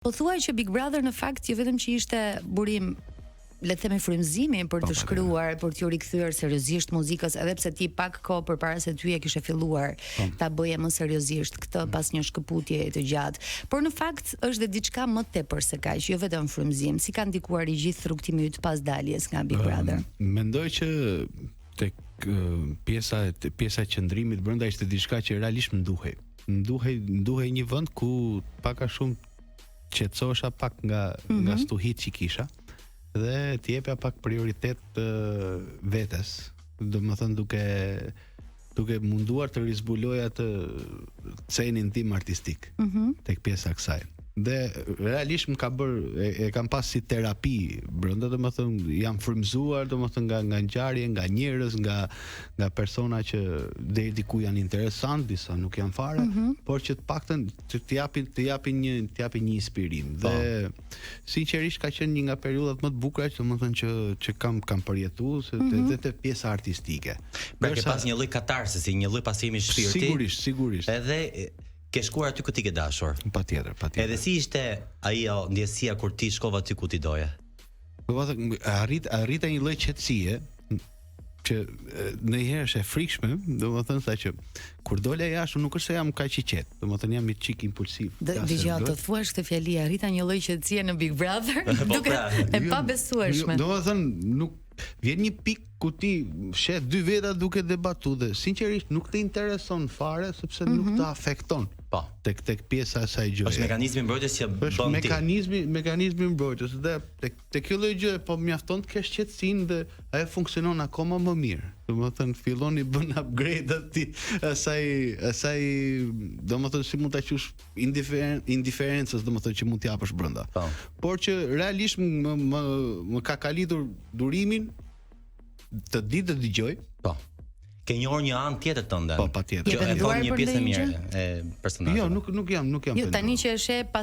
Po thua që Big Brother në fakt jo vetëm që ishte burim le të themi frymëzimi për të po, shkruar, për t'ju rikthyer seriozisht muzikës, edhe pse ti pak kohë përpara se ty e kishe filluar po. ta bëje më seriozisht këtë mm. pas një shkëputjeje të gjatë. Por në fakt është dhe diçka më tepër se kaq, jo vetëm frymëzim, si ka ndikuar i gjithë rrugëtimi yt pas daljes nga Big Brother? Mendoj që tek pjesa pjesa e qëndrimit brenda ishte diçka që realisht më duhej. Më duhej, më duhej një vend ku pak a shumë qetësohesha pak nga mm -hmm. nga mhm. stuhitë që kisha dhe t'i jepja pak prioritet të vetes, domethënë duke duke munduar të rizbuloj atë cenin tim artistik mm -hmm. tek pjesa e kësaj. Dhe realisht më ka bër e, e kam pas si terapi brenda, domethënë jam frymëzuar domethënë nga nga ngjarje, nga njerëz, nga nga persona që deri diku janë interesant, disa nuk janë fare, mm -hmm. por që të paktën të të japin të japin një të japin një inspirim. Po. Dhe sinqerisht ka qenë një nga periudhat më të bukura që domethënë që që kam kam përjetuar se mm -hmm. te, te pjesa artistike. Pra ke pas një lloj katarsisi, një lloj pastrimi shpirti. Sigurisht, sigurisht. Edhe ke shkuar aty ku ti ke dashur. Patjetër, patjetër. Edhe si ishte ajo ndjesia kur ti shkove aty ku ti doje? Do të thënë, arrit arrita një lloj qetësie që ndonjëherë është e frikshme, domethënë sa që kur dola jashtë nuk është se jam kaq i qetë, domethënë jam një çik impulsiv. Dëgjo, të thuash këtë fjali, arrita një lloj qetësie në Big Brother, po, duke pra. e jo, pabesueshme. Jo, domethënë nuk vjen një pikë ku ti sheh dy veta duke debatu dhe sinqerisht nuk të intereson fare sepse mm -hmm. nuk mhm. të afekton. Po. Tek tek pjesa e asaj gjëje. Është mekanizmi mbrojtës që bën ti. Është mekanizmi mekanizmi mbrojtës dhe tek Te kjo lloj gjëje po mjafton të kesh qetësinë dhe ajo funksionon akoma më mirë. Domethënë fillon i bën upgrade aty asaj asaj domethënë si mund ta quash indiferen, indiferencës domethënë që mund të japësh brenda. Po. Por që realisht më më më ka kalitur durimin të di të dëgjoj. Po. Ke njohur një anë tjetër tënde. Po, patjetër. Që e bën një pjesë e mirë e personazhit. Jo, nuk nuk jam, nuk jam. Jo, tani që e sheh pas.